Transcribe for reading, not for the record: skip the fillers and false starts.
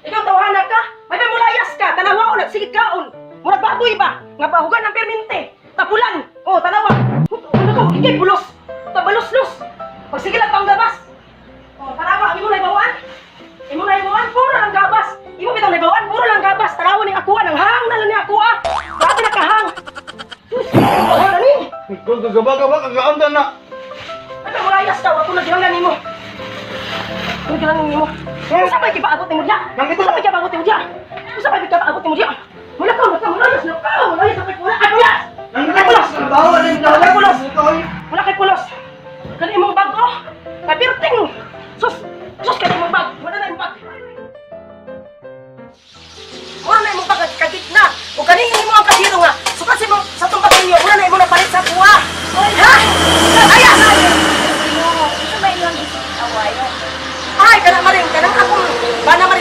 Ikaw tawhana ka. May mulayas ka. Tanawa na sige kaon. Murag baboy ba? Nga bahugan ang permente. Tapulan. Oh, tanawa. Ano to? Ikay bulos. Tabalos-los. Pag sige lang panggabas. Oh, tanawa, imo na ibawaan. Imo na ibawaan, puro lang gabas. Imo bitaw na ibawaan, puro lang gabas. Tanawa ni akuha, nang hang na lang ni akuha. Grabe na kahang. Sus, oh, nani. Ikaw gagaba-gaba kagaanda na. Ano mulayas ka, wa ko na gilang nimo. Ano gilang nimo? Usa pa gipaabot nimo diya? Nangito Usa pa gipaabot nimo diya? Usa pa gipaabot nimo diya? Mula ka, mula ka, mulayas na ka, mulayas na ka, wala ka pulos. Wala kay pulos. Trabaho na yung Wala kay pulos. Ikaw. Wala kay pulos. Kani imong bag oh. Kapirting. Sus, sus kani imong bag. Wala na imong bag. Wala na imong bag kagit na. O kani imo ang kasiro nga. Sukat sa imong sa tong ninyo, wala na imong napalit sa kuha. Ha? Aya! Ito ba ilang away? Ay, kana maring, kanang akong bana.